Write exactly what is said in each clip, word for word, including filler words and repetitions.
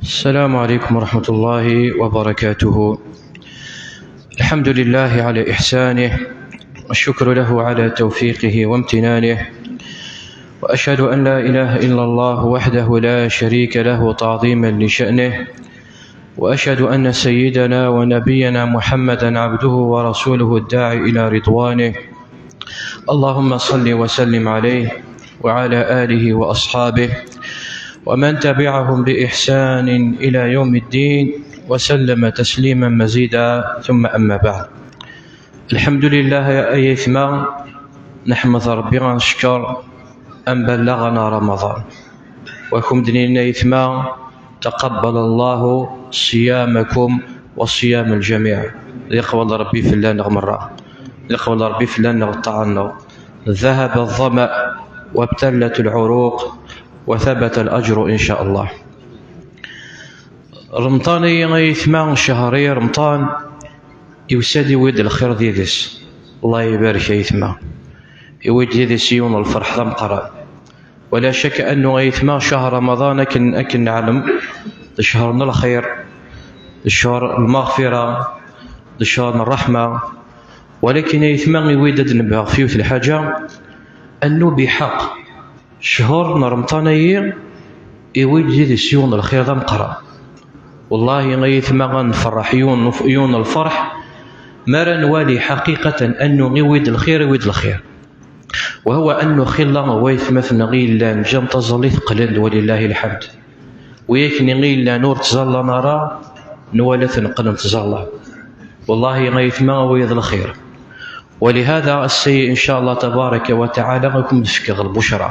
السلام عليكم ورحمة الله وبركاته. الحمد لله على إحسانه، والشكر له على توفيقه وامتنانه، وأشهد أن لا إله إلا الله وحده لا شريك له تعظيما لشأنه، وأشهد أن سيدنا ونبينا محمدا عبده ورسوله الداعي إلى رضوانه. اللهم صل وسلم عليه وعلى آله وأصحابه ومن تبعهم بإحسان إلى يوم الدين وسلم تسليما مزيدا، ثم أما بعد. الحمد لله، أيتما نحمد ربي ونشكر أن بلغنا رمضان. وكم دنينا يتما، تقبل الله صيامكم وصيام الجميع. يقبل ربي في لنا مرة، يقبل ربي في لنا الطعن. ذهب الظمأ وابتلت العروق وثبت الأجر إن شاء الله. رمضان يا يتما، شهري رمضان يوسد يويد الخير ديدس. الله يبارك يا يتما، يويد ديدس يوم الفرح ذا مقران. ولا شك أنه يتما شهر رمضان أكن، أكن نعلم شهر الخير، شهر المغفرة، شهر الرحمة. ولكن يتما يويد نبغ فيوت الحاجة أنه بحق شهر رمضان يويد ديدس يوم الخير ذا مقران. والله يتما غنفرح يون، يون الفرح ما راه نوالي حقيقة أنه يويد الخير، يويد الخير. وهو أنه خلا ويثمثنا غير لان جام تزلي ثقلن ولله الحمد. وياك نغير لان نور تزلى نرى نوالة نقل تزلى. والله غيثما ويد الخير. ولهذا السيء إن شاء الله تبارك وتعالى غيكم تفكر البشرى.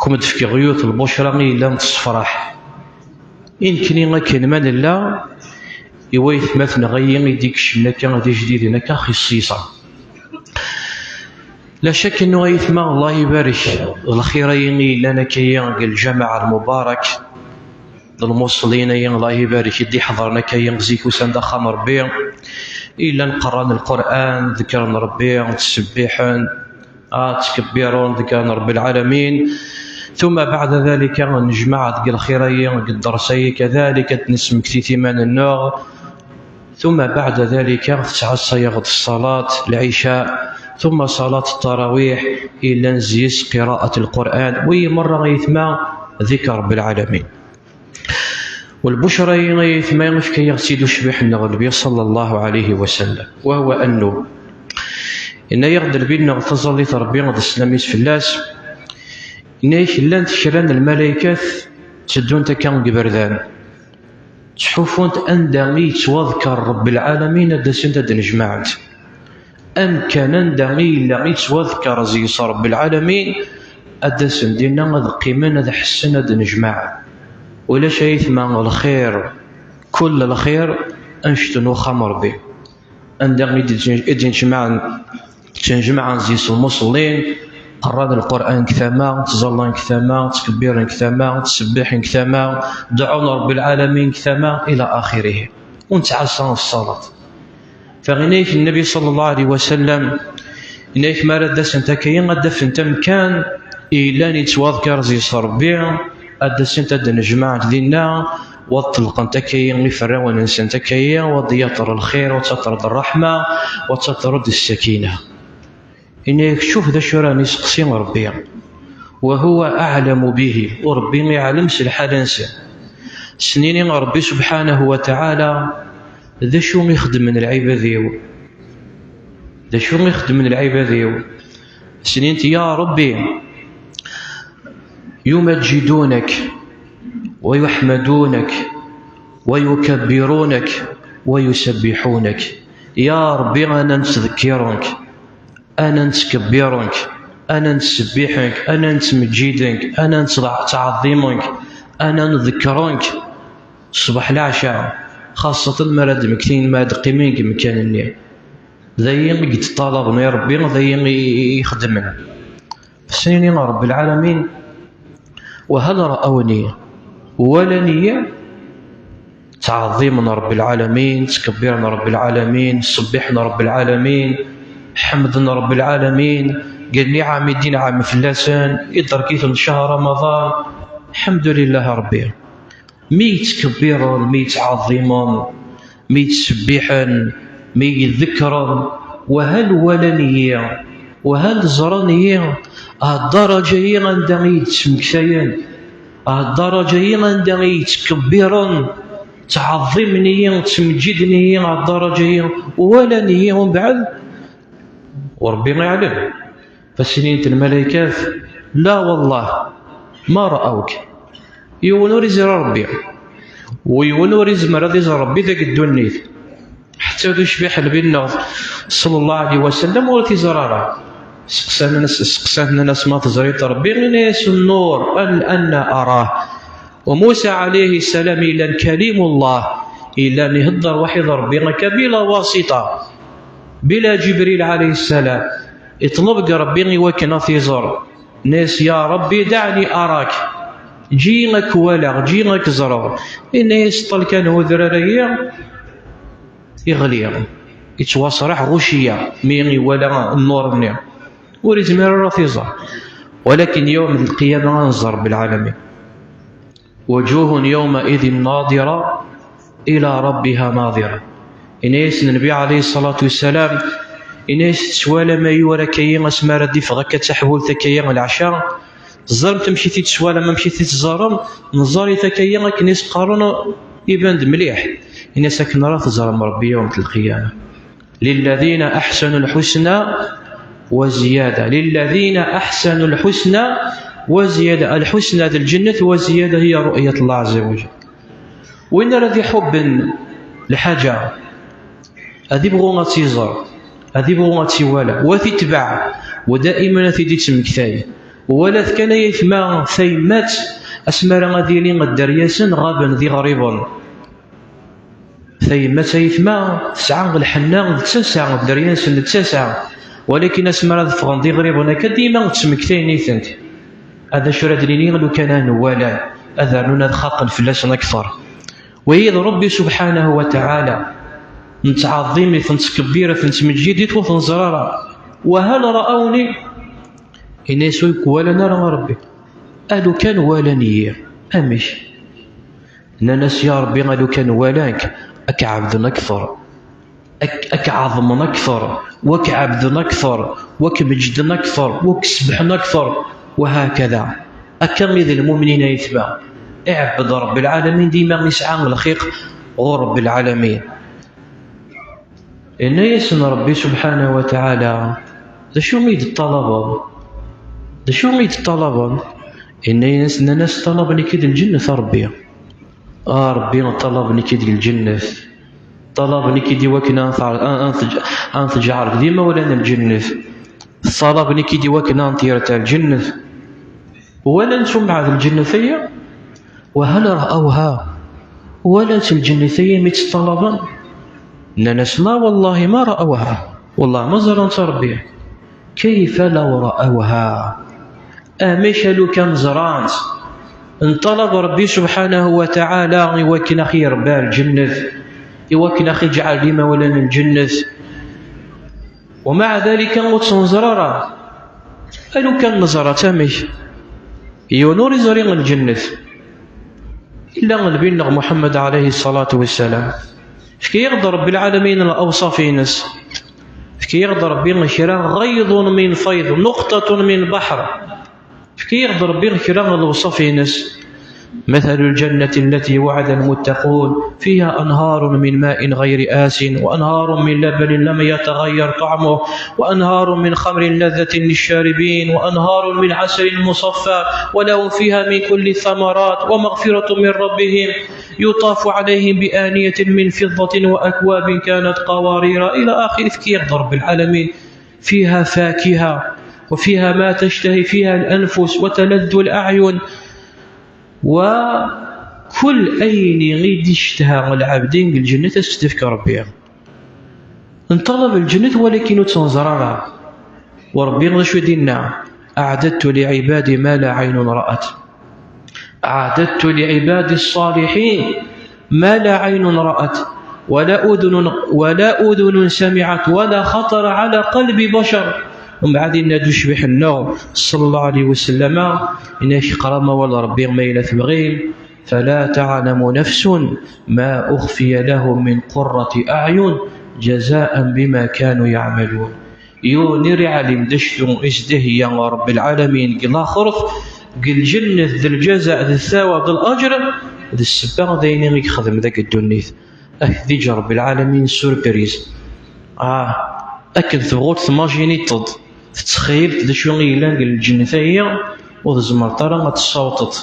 كم تفكر غيوث البشرى غير لان تصفرح. إن كني غيكن من الله يويث مثل غير يديك شمنا كان غادي جديد هناك خصيصا. لا شك أنه يثمى الله يبارك الخير يني لنا كي الجماعة المبارك، المصلين ين الله يبارك يدي حضرنا كي زيك وسان دخان ربي. إلا نقران القرآن، ذكرا ربي، تسبيحا، آه، تكبيرا، ذكرا رب العالمين. ثم بعد ذلك نجمع ذك الخيرية، ذك الدرسية كذلك، تنسم كثيثي من النوغ. ثم بعد ذلك تتعصى يغد الصلاة العشاء، ثم صلاة التراويح إلى نزيس قراءة القرآن، وي مرة غيثما ذكر رب العالمين. والبشرى غيثما يفكي سيد الشبيح النبي صلى الله عليه وسلم، وهو أنه إن يغدر بينا تظلي تربية الإسلام فلاس، إن يخلان تشران الملائكة تدون تكام قبردان. Ttḥufun-t anda i yettwaḍker Ṛebbi lɛalamin, ad d-asent ad d-nejmaɛent. Amkan anda i yella yettwaḍker zis Ṛebbi lɛalamin, ad d-asen dinna, ad qqimen, ad ḥessen, ad d-nejmaɛen. Ulac ayetma lxir, kull lxir, annect n uxxam Ṛebbi. Anda i d-, i d-, i d-nnejmaɛen, ttnejmaɛen zis lmuṣellin, qqaren Lqur'an deg tama, ttẓallan deg tama, ttkebbiren deg tama, ttṣebbiḥen deg tama, deɛɛun Ṛebbi lɛalamin deg tama, ila axirihi. Ur nettɛassa ṣṣalat. Fa yenna-yak Nnbi ṣalla Llahu ɛalayhi wa sallam, yenna-yak mi ara d-asent akka-yi, ad d-afent amkan i yellan yettwaḍkar zis Ṛebbi, ad d-asent ad d-nnejmaɛent dinna, u ad ṭṭelqent akka-yi iferrawen-nsent akka-yi, u ad d-yaṭer lxir, u ad taṭer-d ṛṛeḥma, u ad taṭer-d ssakina. Ini-ak, cuf d acu ara n-iseqsi Ṛebbi. Wa huwa aɛlamu bihi, u Ṛebbi iɛlem s lḥal-nsen. Snini Ṛebbi subḥanahu wa taɛala, d acu i xedmen lɛibad-iw? D acu i xedmen lɛibad-iw? Snint, ya Ṛebbi, يمجدونك ويحمدونك ويكبرونك ويسبحونك. Ya Ṛebbi, ana nettḍekkir-ik, ana nettkebbir-ik, ana nettṣebbiḥ-ik, ana nettmeǧǧid-ik, ana nettɛeḍḍim-ik, ana nḍekker-ik. Ṣṣbeḥ leɛca, xaṣṣa mi ara d-mmektin, mi ara d-qqimen deg yimkan-nni. D ayen i yeṭṭalaben i Ṛebbi, d ayen i, i, i xeddmen. Snini Ṛebbi lɛalamin, وهل رأوني, walan-iyi? Ɛḍimen Ṛebbi lɛalamin, ttkebbiren Ṛebbi lɛalamin, ttṣebbiḥen Ṛebbi lɛalamin, ḥemden Ṛebbi lɛalamin, deg nniɛam i d-inɛem fell-asen, iḍerk-iten ccahṛ Ramaḍan. Ḥemdulillah Ṛebbi. Mi yettkebbir, mi yettɛeḍḍim, mi yettṣebbiḥ, mi yeḍker, wahal walan-iyi, wahal ẓran-iyi, ɣer ddaraǧa-yi anda i yi-d-ttmektayen, ɣer ddaraǧa-yi anda i yi-ttkebbiren, ttɛeḍḍimen-iyi, ttmeǧǧiden-iyi ɣer ddaraǧa-yi, walan-iyi, umbeɛd Ur Ṛebbi iɛlem. Fasinint lmalaykat: la wallah, ma ra'awk. Yiwen ur iẓri Ṛebbi, u yiwen ur izmer ad iẓer Ṛebbi deg ddunit. Ḥetta d ucbiḥ Nnbi-nneɣ, ṣellallahu ɛalayhi wa sallam, ur t-iẓer ara. Seqsan-as, seqsan-as ma teẓriḍ Ṛebbi, ini-as: النور، أنا أراه. U Musa ɛalayhi ssalam yellan kalimullah, yellan ihedder waḥid Ṛebbi akka bila wasita, bila Ǧibril ɛalayhi ssalam, iṭleb deg Ṛebbi i wakken ad t-iẓer. Ini-as: يا ربي دعني أراك، ǧǧi ad k-waleɣ, ǧǧi ad k-ẓreɣ. Ini-as: ṭṭal kan udrar-agi, iɣli, ittwaṣreḥ ɣuciya mi iwala nnur-nni. Ur izmir ara ad t-iẓer. Walakin yawm lqiyama ad nẓer Ṛebbi lɛalamin. وجوه يومئذ ناضرة إلى ربها ناظرة. Ini-as Nnbi ɛalayhi ṣṣalatu wassalam, ini-as: tettwalam ayyur akka-yi asmi ara d-iffeɣ akka d taḥbult akka-yi leɛca, teẓramt amek i t-id-tettwalam, amek i t-id-teẓẓarem, nẓer-it akka-yi akken i s-qqaren iban-d mliḥ. Ini-as: akken ara teẓrem Ṛebbi yawm lqiyama. للذين أحسنوا الحسنى وزيادة، للذين أحسنوا الحسنى وزيادة. الحسنى d lǧennet, وزيادة هي رؤية الله عز وجل. Win ara d-iḥubben lḥaǧa, ad ibɣu ad tt-iẓer, ad ibɣu ad tt-iwala, wa t-itbeɛ, wa daiman ad t-id-ittmektay. Walat kan ay aytma tayemmat, asmi ara ad yili dderya-nsen ɣaben d iɣriben. Tayemmat aytma tesɛa lḥenna d tasa, dderya-nsen d tasa, walakin asmi ara d-ffɣen d iɣriben akka, dima ttmektayen-itent. Ad acu ara d-nini lukan ad nwala, ad rnun ad xaqen fell-asen akteṛ. Wayi d Ṛebbi subḥanahu wa taɛala, nettɛeḍḍim-it, nettkebbir-it, nettmeǧǧid-it, ur t-nẓer ara. Wahal ra'awni, ini-as ur k-walan ara a Ṛebbi. A lukan walan-iyi, amek? Nnan-as: ya Ṛebbi, a lukan walan-k, ad k-ɛebden akteṛ, ad k-, ad k-ɛeḍmen akteṛ, wa k-ɛebden akteṛ, wa k-meǧden akteṛ, wa k-sebbḥen akteṛ, wa hakada. Akka i d lmumnin aytma. Iɛebbed Ṛebbi lɛalamin dima isɛa lxiq ɣur Ṛebbi lɛalamin. Inna-yasen Ṛebbi subḥanahu wa taɛala: d acu i d-ṭṭalabeḍ? D acu i d-ṭṭalabeḍ? Inna-yas, nnan-as: ṭṭalaben-ik-id lǧennet a Ṛebbi. A Ṛebbi, ṭṭalaben-ik-id lǧennet. Ṭṭalaben-ik-id i wakken ad n-, ad n-, ad n-, ad n-teǧ-, ad n-teǧɛreḍ d imawlan n lǧennet. Ṭṭalaben-ik-id i wakken ad n-terreḍ ar lǧennet. Walan-tt umbeɛd lǧennet-agi? Wahal ra'awha? Walan-tt lǧennet-agi mi tt-ṭṭalaben? Nnan-as: la wallahi ma ra'awha. Wellah ma ẓran-tt a Ṛebbi. Kayfa law ra'awha? Amek a lukan ẓran-tt? Nṭalab Ṛebbi subḥanahu wa taɛala i wakken ad ɣ-irebba ar lǧennet, i wakken ad ɣ-iǧɛel d imawlan n lǧennet. Wa maɛa dalika ur tt-nẓer ara. A lukan neẓra-tt amek? Yiwen ur iẓri lǧennet, illa Nnbi-nneɣ Muḥemmed ɛalayhi ṣṣalatu wassalam. Efk-iyi-ɣ-d Ṛebbi lɛalamin lawṣaf-ines. Efk-iyi-ɣ-d Ṛebbi kra, ɣayḍun min fayḍ, nuqṭatun min baḥr. Efk-iyi-ɣ-d Ṛebbi kra n lewṣaf-ines. مثل الجنة التي وعد المتقون فيها أنهار من ماء غير آسن وأنهار من لبن لم يتغير طعمه وأنهار من خمر لذة للشاربين وأنهار من عسل مصفى ولهم فيها من كل الثمرات ومغفرة من ربهم يطاف عليهم بآنية من فضة وأكواب كانت قوارير إلى آخر. Efk-iyi-ɣ-d Ṛebbi lɛalamin فيها فاكهة وفيها ما تشتهي فيها الأنفس وتلذ الأعين. Wa kull ayen i d-icetha lɛebd deg lǧennet, ad s-t-ifk Ṛebbi. Nṭalab lǧennet, walakin ur tt-nẓer ara. U Ṛebbi d acu i d-inna? أعددت لعبادي ما لا عين رأت. أعددت لعبادي الصالحين ما لا عين رأت ولا أذن، ولا أذن سمعت ولا خطر على قلب بشر. Mbeɛd yenna-d ucbiḥ-nneɣ, ṣalla Llahu ɛalayhi wa sallam, yenna-k, qqar awal n Ṛebbi ma yella tebɣim: فلا تعلم نفس ما أخفي لهم من قرة أعين جزاء بما كانوا يعملون. Yiwen ur iɛlim d acu i s-d-iheyya Ṛebbi lɛalamin deg laxert, deg lǧennet, d lǧaza, d ttawab, d laǧer, d ssebba d ayen i yexdem deg ddunit. Ad k-d-iǧǧ Ṛebbi lɛalamin surpriz. Ah, akken tebɣuḍ tmajiniḍ-d, tettxeyyileḍ d acu i yellan deg lǧennet-agi, ur tzemreḍ ara ad tessawḍeḍ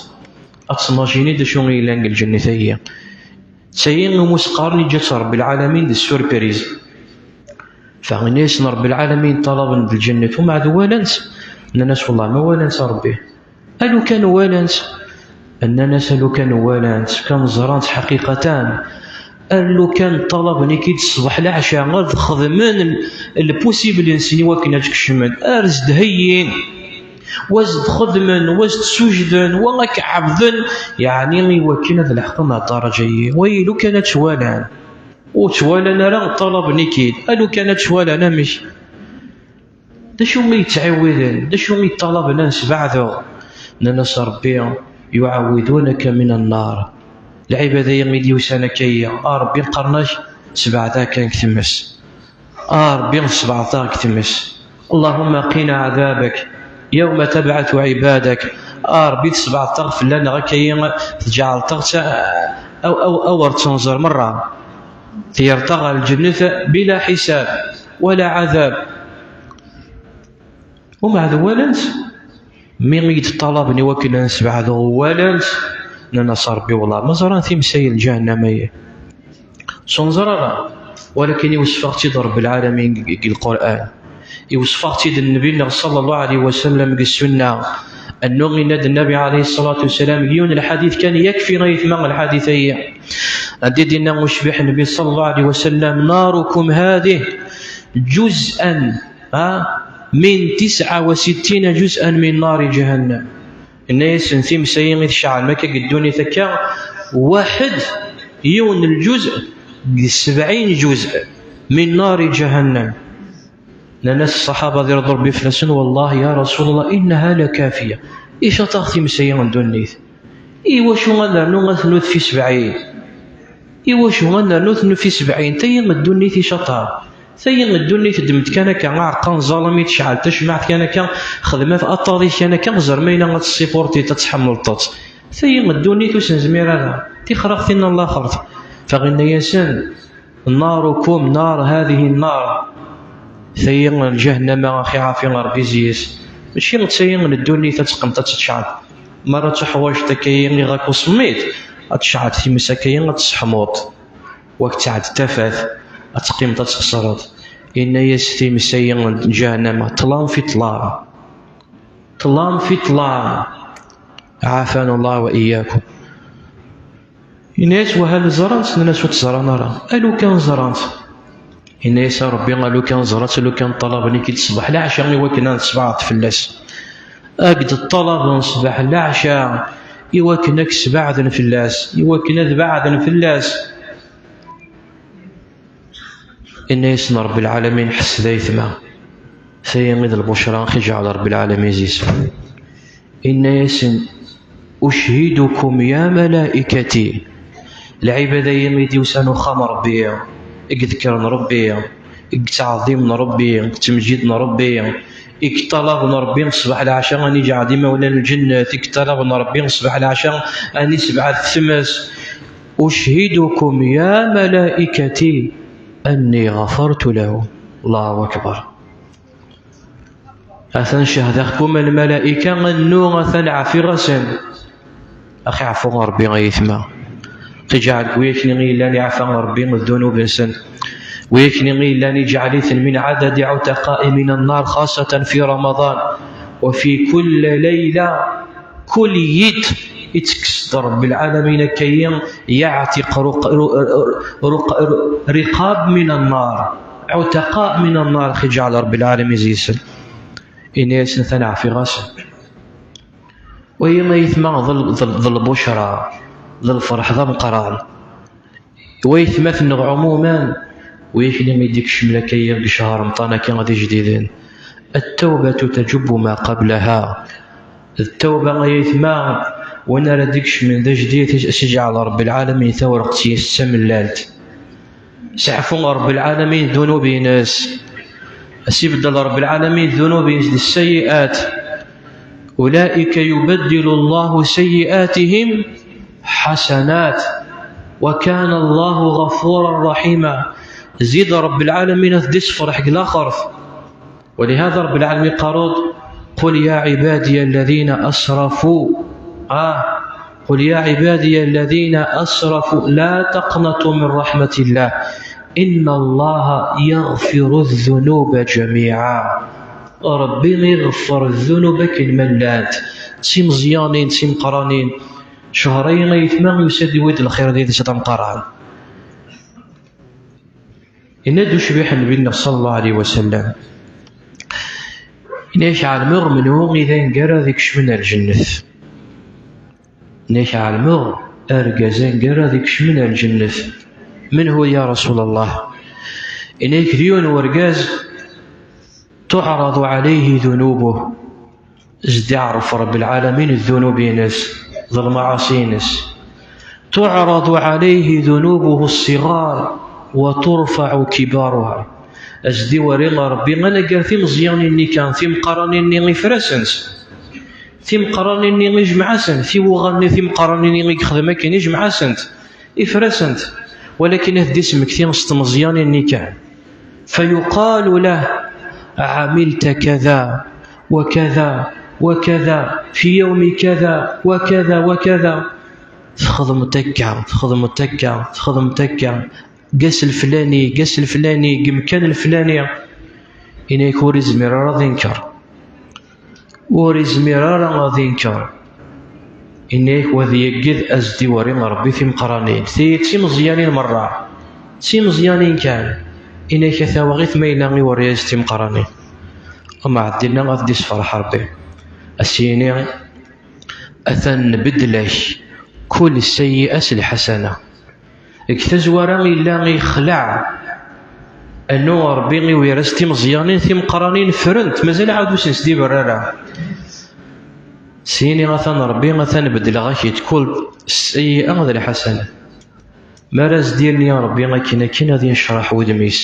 ad tmajiniḍ d acu i yellan deg lǧennet-agi. D tayi umi s-qqaren iǧǧa-tt Ṛebbi lɛalamin d surpriz. Fa yenna-yasen Ṛebbi lɛalamin ṭṭalaben-d lǧennet, umbeɛd walan-tt. Nnan-as: "Wellah ma walan-tt a Ṛebbi." "A lukan walan-tt." Nnan-as: "A lukan walan-tt, kan ẓran-tt ḥaqiqatan. A lukan ṭṭalaben-ik-id ṣṣbeḥ leɛca, ad xedmen l-, lpusibel-nsen i wakken ad kecmen, ar zedheyyin, wa zedxedmen, wa zedsujden, wa ad k-ɛebden, yeɛni i wakken ad leḥqen ar ddaraǧa-yi. Wa i lukan ad tt-walan." Ur tt-walan ara, ṭṭalaben-ik-id. A lukan ad tt-walan, amek? D acu i yettɛiwiden? D acu i ṭṭalaben ad nesbeɛdeɣ? Nnan-as Ṛebbi: "يعوذونك من النار." Lɛibad-agi mi d-yusan akka-yi, a Ṛebbi, qqaren-ak: "Sbeɛd-aɣ kan deg tmes. A Ṛebbi, sbeɛd-aɣ deg tmes. اللهم قنا عذابك يوم تبعث عبادك." A Ṛebbi, tesbeɛdeḍ-aɣ fell-aneɣ akka-yi, tǧeɛleḍ-aɣ d ta-, aw, aw, awer tt-nẓer merra. Tgerḍ-aɣ ɣer lǧennet bila ḥisab wala ɛadab. Umbeɛd walan-tt, mi i d-ṭṭalaben i wakken ad nesbeɛdeɣ, walan-tt, nnan-as Ṛebbi: "Wellah ma ẓran times-agi n lǧahennama-yi." Ur tt-neẓri ara, walakin iwesf-aɣ-tt-id Ṛebbi lɛalamin deg, deg Lqur'an. Iwesf-aɣ-tt-id Nnbi-nneɣ ṣalla Llahu ɛalayhi wa sallam deg ssunna. Annu yenna-d Nnbi ɛalayhi ṣṣalatu wa ssalam deg yiwen n lḥadit kan, yakfi ayetma lḥadit-agi, anda i d-yenna ucbiḥ Nnbi ṣalla Llahu ɛalayhi wa sallam: "ناركم هذه جزءا، ha, من تسعة وستين جزءا من نار جهنم." Yenna-yasen: "Times-agi i tceɛlem akka deg ddunit akka, waḥed, yiwen n lǧuz, deg sebɛin juz, من نار جهنم." Nnan-as ṣṣaḥaba di rḍa Ṛebbi fell-asen: "والله يا رسول الله إنها لكافية." Icaṭ-aɣ times-agi n ddunit. Iwacu ad nernu ad tnut fi sebɛin? Iwacu ad nernu tnut fi sebɛin? Tayi n ddunit icaṭ-aɣ. Tayi n ddunit ddem-tt kan akka, aɛeqqa n ẓẓalem i tecɛel tacmaɛt kan akka, xdem aṭṭaḍ-ik kan akka, ẓer ma yella ad tessipurtiḍ, ad tḥemmleḍ-tt. Tayi n ddunit ur s-nezmir ara. Tixrax tin n laxert. Fa yenna-yasen: "ناركم نار هذه النار." Tayi n lǧahennama, axi ɛafi Ṛebbi zzi-s. Mačči d tayi n ddunit ad teqqimeḍ ad teččeḍ. Mi ara tuḥwaǧeḍ akka-yi iɣ ak usemmiḍ, ad tecɛel times akka-yi ad tesseḥmuḍ. Wa k-tɛedd tafat, ad teqqimeḍ ad txeṣreḍ. Yenna-yas times-agi n ǧahennama: "Ṭlam fi ṭlam. Ṭlam fi ṭlam." عافانا الله وإياكم. Yenna-yas: "Wahal ẓran-tt?" Nnan-as: "Ur tt-ẓran ara." "A lukan ẓran-tt." Yenna-yas Ṛebbi: "A lukan ẓran-tt, a lukan ṭṭalaben-ik-id ṣṣbeḥ leɛca i wakken ad nesbeɛdeḍ fell-as. Ad k-d-ṭṭalaben ṣṣbeḥ leɛca i wakken ad k-sbeɛden fell-as, i wakken ad beɛden fell-as." Yenna-yasen Ṛebbi lɛalamin: "Ḥesset ayetma, tayi i d lbucra i ɣ-iǧɛel Ṛebbi lɛalamin zzi-s." Yenna-yasen: "أشهدكم يا ملائكتي." Lɛibad-agi i d-yusan uxxam Ṛebbi, i iḍekkren Ṛebbi, i yettɛeḍḍimen Ṛebbi, i yettmejjiden Ṛebbi, i yeṭṭalaben Ṛebbi ṣṣbeḥ leɛca ad iǧɛel imawlan n lǧennet, i yeṭṭalaben Ṛebbi ṣṣbeḥ leɛca ad isbeɛd tmes. "أشهدكم يا ملائكتي أني غفرت له." Allahu akbar. Atan cehdeɣ-kum a lmalayka, annu atan ɛfiɣ-asen. Ax iɛfu Ṛebbi ayetma. Ax iǧɛel deg wayakni i yellan iɛfa Ṛebbi ddunub-nsen. Wayakni i yellan iǧɛel-iten من عدد عتقاء من النار خاصة في رمضان. وفي كل ليلة كل yiḍ ittekkes-d Ṛebbi lɛalamin akka-yi, يعتق رق-، رق-، رق-، رقاب من النار، عتقاء من النار, ax iǧɛel Ṛebbi lɛalamin zzi-sen. Yenna-yasen atan ɛfiɣ-asen. Wayi ayetma d l-, d l-, d lbucra, d lferḥ d ameqqran. Waytmaten-nneɣ ɛumuman, wi akni i d-ikecmen akka i ccehṛ Remḍan akka d ijdiden. التوبة تجب ما قبلها. D ttawba ay aytma, win ara d-ikecmen d ajdid, as-iǧɛel Ṛebbi lɛalamin tawreqt-is d tamellalt. Seɛfu Ṛebbi lɛalamin ddunub-ines. As-ibeddel Ṛebbi lɛalamin ddunub-ines d ssayiat. أولئك يبدل الله سيئاتهم حسنات وكان الله غفورا رحيما. Zid Ṛebbi lɛalamin ad d-isferḥ deg laxert. ولهذا Ṛebbi lɛalamin iqqar-d: قل يا عبادي الذين أسرفوا، ah, قل يا عبادي الذين أسرفوا لا تقنطوا من رحمة الله إن الله يغفر الذنوب جميعا. Ṛebbi iɣeffer ddunub akken ma llant, d timeẓyanin, d timeqqranin. Ccehṛ-agi ay aytma yusa-d iwwi-d lxir d idis d amqarran. Yenna-d ucbiḥ Nnbi-nneɣ صلى الله عليه وسلم: Ini-ak ɛelmeɣ menhu i d aneggar ad ikecmen ar lǧennet. Ini-ak ɛelmeɣ argaz aneggar ad ikecmen ar lǧennet. Menhu ya Rasul Allah? Ini-ak d yiwen wergaz تعرض عليه ذنوبه. Zid iɛreḍ Ṛebbi lɛalamin ddunub-ines d lmaɛaṣi-ines. تعرض عليه ذنوبه الصغار وترفع كبارها. As-d-iwari Ṛebbi aneggar timeẓyanin-nni kan, timeqqranin-nni ifra-sent. Timeqqranin-nni ijmeɛ-asent, tiwuɣa-nni timeqqranin-nni i yexdem akken ijmeɛ-asent, ifra-sent. Walakin ad d-ismekti s tmeẓyanin-nni kan. فيقال له: عملت كذا وكذا وكذا في يوم كذا وكذا وكذا. Txedmeḍ akka, txedmeḍ akka, txedmeḍ akka, deg ass leflani, deg ass leflani, deg umkan leflani. Ini-ak ur izmir ara ad inker. Ur izmir ara ad inker. Ini-ak wa ad yagged, as-d-iwari Ṛebbi timeqqranin. Ti d timeẓyanin merra. D timeẓyanin kan. Ini-ak a tawaɣit ma yella iwari-as timeqqranin. Ama ɛeddi-nneɣ ad d-isferḥ Ṛebbi. As-yini: atan nbeddel-ak kul sayyi'a s lḥasana. Deg tazwara yella yexleɛ. Anu Ṛebbi iwir-as timeẓyanin timeqqranin ffrent, mazal ɛad ur sent-d-iberri ara. Sini atan Ṛebbi, atan beddleɣ-ak-id kul sayyi'a d lḥasana. Mi ara as-d-yini Ṛebbi akken, akken ad inecraḥ wudem-is.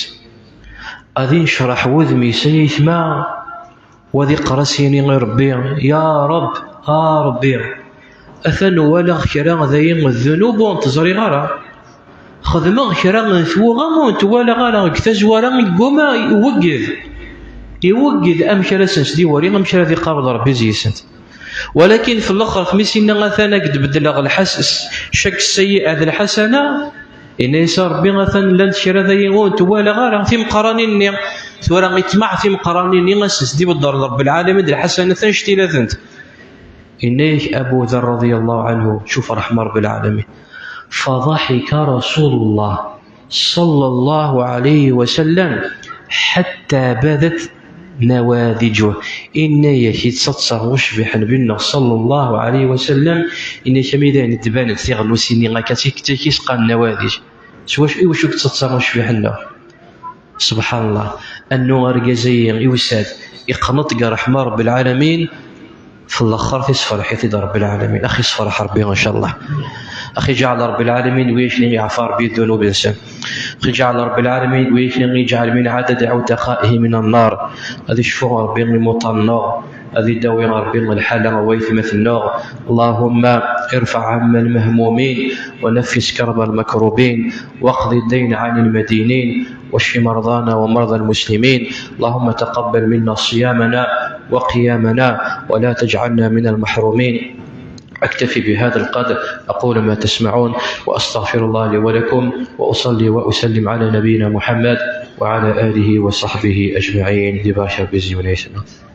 Ad inecraḥ wudem-is, ay aytma, wa ad iqqar as-yini i Ṛebbi: Ya Ṛebb, a Ṛebbi, atan walaɣ kra dayi d ddunub ur n-t-ẓriɣ ara. Xedmeɣ kra n twuɣa ur n-t-walaɣ ara, deg tazwara igguma iwegged. Iwegged amek ara sent-d-iwari, amek ara d-iqabel Ṛebbi zeyesent. Walakin f lexret mi s-inna atan ad k-d-beddleɣ lḥas-, ccak sayyi'a d lḥasana, yenna-yas Ṛebbi atan llant kra dayi ur n-t-walaɣ ara, timeqqranin-nni. Tura iṭmeɛ timeqqranin-nni ad sent-d-ibedder Ṛebbi lɛalamin d lḥasanat annect-ilatent. Yenna-yak Abu Dharr رضي الله عنه, cuf ṛṛeḥma Ṛebbi lɛalamin: فضحك رسول الله صلى الله عليه وسلم حتى بدت نواذجه. Yenna-yak yettaḍsa ucbiḥ Nnbi-nneɣ صلى الله عليه وسلم, yenna-yak ami d ayen d-banent tiɣlusin-nni akka, d tikti-is qqaren nawadij. S wacu, i wacu yettaḍsa ucbiḥ-nneɣ? Subḥan Allah. Anu argaz-agi yusa-d, iqneṭ deg ṛṛeḥma Ṛebbi lɛalamin, f lexret isferḥ-it-id Ṛebbi lɛalamin. Ax isferḥ Ṛebbi, ncallah. Ax iǧɛel Ṛebbi lɛalamin wi akni iɛfa Ṛebbi ddunub-nsen. Ax iǧɛel Ṛebbi lɛalamin wi akni iǧɛel min ɛadad ɛutaqa'ihi min annar. Ad icfu Ṛebbi imuṭar-nneɣ. Ad idawi Ṛebbi lḥala n waytmaten-nneɣ. اللهم ارفع هم المهمومين ونفس كرب المكروبين واقض الدين عن المدينين واشف مرضانا ومرضى المسلمين. اللهم تقبل منا صيامنا وقيامنا ولا تجعلنا من المحرومين. أكتفي بهذا القدر، أقول ما تسمعون، وأستغفر الله لي ولكم، وأصلي وأسلم على نبينا محمد وعلى آله وصحبه أجمعين. Di berka Ṛebbi zid-iten.